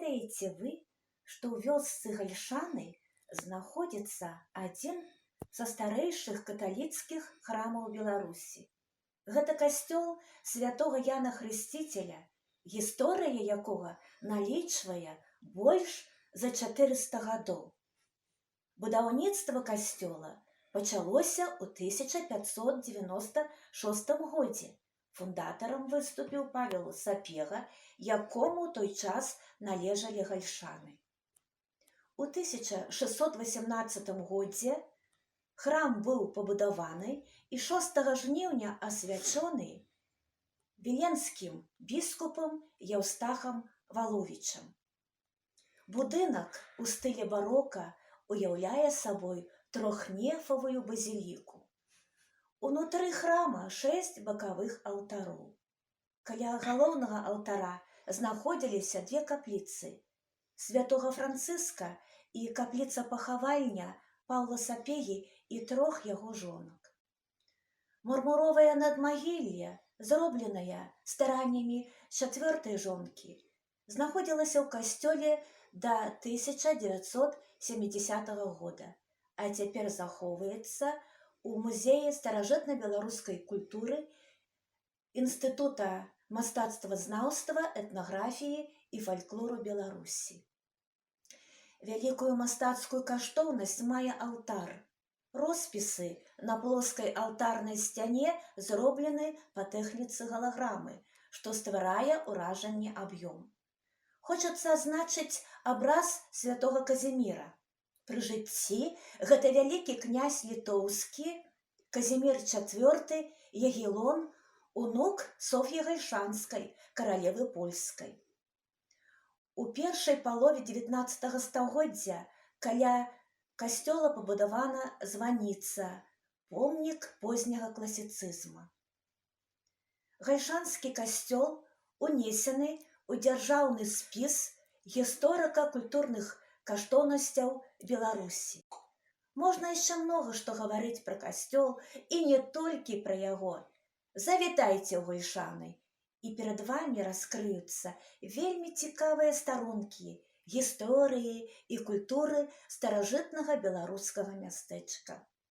ведаеце вы, што ў вёсцы Гальшаны знаходзіцца адзін са старэйшых каталіцкіх храмаў Беларусі? Гэта касцёл святога Яна Хрысціцеля, гісторыя якога налічвае больш за 400 гадоў. Будаўніцтва касцёла пачалося ў 1596 годзе. Фундатарам выступіў Павел Сапега, якому ў той час належалі Гальшаны. У 1618 годзе храм быў пабудаваны і 6 жніўня асвячоны віленскім біскупам Яўстахам Валовічам. Будынак у стылі барока уяўляе сабой трохнефавую базіліку. Унутры храма шэсць бакавых алтароў. Каля галоўнага алтара знаходзіліся две капліцы: святога Францыска і капліца пахавальня Паўла Сапегі і трох яго жонак. Мармуровае надмагілле, зробленае стараннямі чацвёртай жонкі, знаходзілася ў касцёле да 1970 года, а цяпер захоўваецца у музеі старажытна-беларускай культуры Інстытута мастацтвазнаўства, этнаграфіі і фальклору Беларусі. Вялікую мастацкую каштоўнасць мае алтар. Роспісы на плоскай алтарнай сцяне зроблены па тэхніцы галаграмы, што стварае ўражанне аб'ёму. Хочацца адзначыць абраз святога Казіміра. Пры жыцці гэта вялікі князь літоўскі Казімір IV Ягелон, унук Соф'і Гальшанскай, каралевы польскай. У першай палове XIX стагоддзя каля касцёла пабудавана званіца, помнік позняга класіцызма. Гальшанскі касцёл унесены ў дзяржаўны спіс гісторыка-культурных каштоўнасцяў Беларусі. Можна яшчэ многа што гаварыць пра касцёл і не толькі пра яго. Завітайце ў Гальшаны, і перад вамі раскрыюцца вельмі цікавыя старонкі гісторыі і культуры старажытнага беларускага мястэчка.